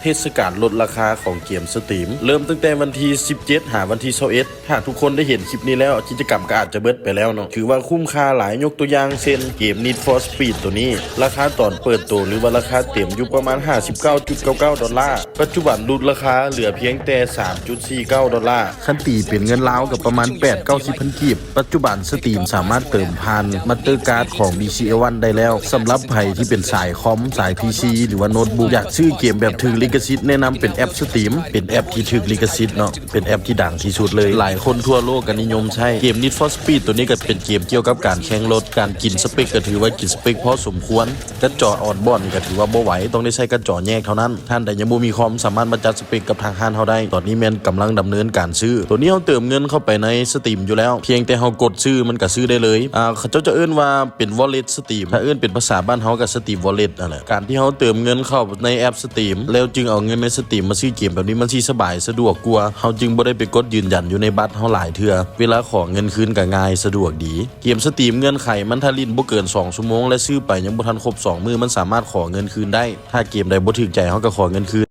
ເທດສະການລົດລາຄາຂອງເກມ Steam ເລີ່ມຕັ້ງແຕ່ວັນທີສິບເຈັດ ຫາວັນທີຊາວເອັດ. ຖ້າທຸກຄົນໄດ້ເຫັນຄລິບນີ້ແລ້ວ ກິດຈະກຳກໍອາດຈະເບິດໄປແລ້ວເນາະ. ຖືວ່າຄຸ້ມຄ່າຫຼາຍ, ຍົກຕົວຢ່າງເຊັ່ນ ເກມ Need for Speed ໂຕນີ້ ລາຄາຕອນເປີດໂຕ ຫຼືວ່າລາຄາເຕັມຢູ່ປະມານຫ້າສິບເກົ້າຈຸດເກົ້າເກົ້າດອນລາ, ປັດຈຸບັນຫຼຸດລາຄາເຫຼືອພຽງແຕ່ສາມຈຸດສີ່ເກົ້າດອນລາ. ຄັນຕີເປັນເງິນລາວກໍປະມານແປດເກົ້າສິບພັນກີບ. ປັດຈຸບັນ Steam ສາມາດເຕີມຜ່ານ Mastercard ຂອງ BCA One ໄດ້ແລ້ວ. ສຳລັບໃຜທີ່ເປັນສາຍຄອມ, ສາຍ PC ຫຼືວ່າໂນ້ດບຸກ ຢາກຊື້ເກມແບບຖືກລິຂະສິດ, ແນະນຳເປັນແອັບ Steam ເປັນແອັບທີ່ຖືກລິຂະສິດເນາະ, ເປັນແອັບທີ່ດັງທີ່ສຸດເລີຍ, ຫຼາຍຄົນທົ່ວໂລກກໍນິຍົມໃຊ້. ເກມ Need for Speed ໂຕນີ້ກໍເປັນເກມກ່ຽວກັບການແຂ່ງລົດ, ການກິນສະເປັກກໍຖືວ່າກິນສະເປັກພໍສົມຄວນ. ການຈໍອອນບອດນີ້ກໍຖືວ່າບໍ່ໄຫວ, ຕ້ອງໄດ້ໃຊ້ການຈໍແຍກເທົ່ານັ້ນ. ທ່ານໃດຍັງບໍ່ມີຄອມ ສາມາດມາຈັດສະເປັກກັບທາງຮ້ານເຮົາໄດ້. ຕອນນີ້ແມ່ນກຳລັງດຳເນີນການຊື້. ໂຕນີ້ເຮົາເຕີມເງິນເຂົ້າໄປໃນ Steam ຢູ່ແລ້ວ, ພຽງແຕ່ເຮົາກົດຊື້ມັນກໍຊື້ໄດ້ເລີຍ. ອາ ເຂົາເຈົ້າຈະເອີ້ນວ່າເປັນ Wallet Steam, ຖ້າເອີ້ນເປັນພາສາບ້ານເຮົາກໍ Steam Wallet ນັ້ນແຫຼະ. ການທີ່ເຮົາເຕີມເງິນເຂົ້າໃນແອັບ Steam ແລ້ວຈຶ່ງເອົາເງິນໃນ Steam ມາຊື້ເກມແບບນີ້ ມັນຊິສະບາຍສະດວກກວ່າ. ເຮົາຈຶ່ງບໍ່ໄດ້ໄປກົດຢືນຢັນຢູ່ໃນບັດເຮົາຫຼາຍເທື່ອ. ເວລາຂໍເງິນຄືນກໍງ່າຍສະດວກດີ. ເກມ Steam ເງື່ອນໄຂມັນ ຖ້າຫຼິ້ນບໍ່ເກີນສອງຊົ່ວໂມງ ແລະ ຊື້ໄປຍັງບໍ່ທັນຄົບສອງມື້ ມັນສາມາດຂໍເງິນຄືນໄດ້. ຖ້າເກມໃດບໍ່ຖືກໃຈ ເຮົາກໍຂໍເງິນຄືນ.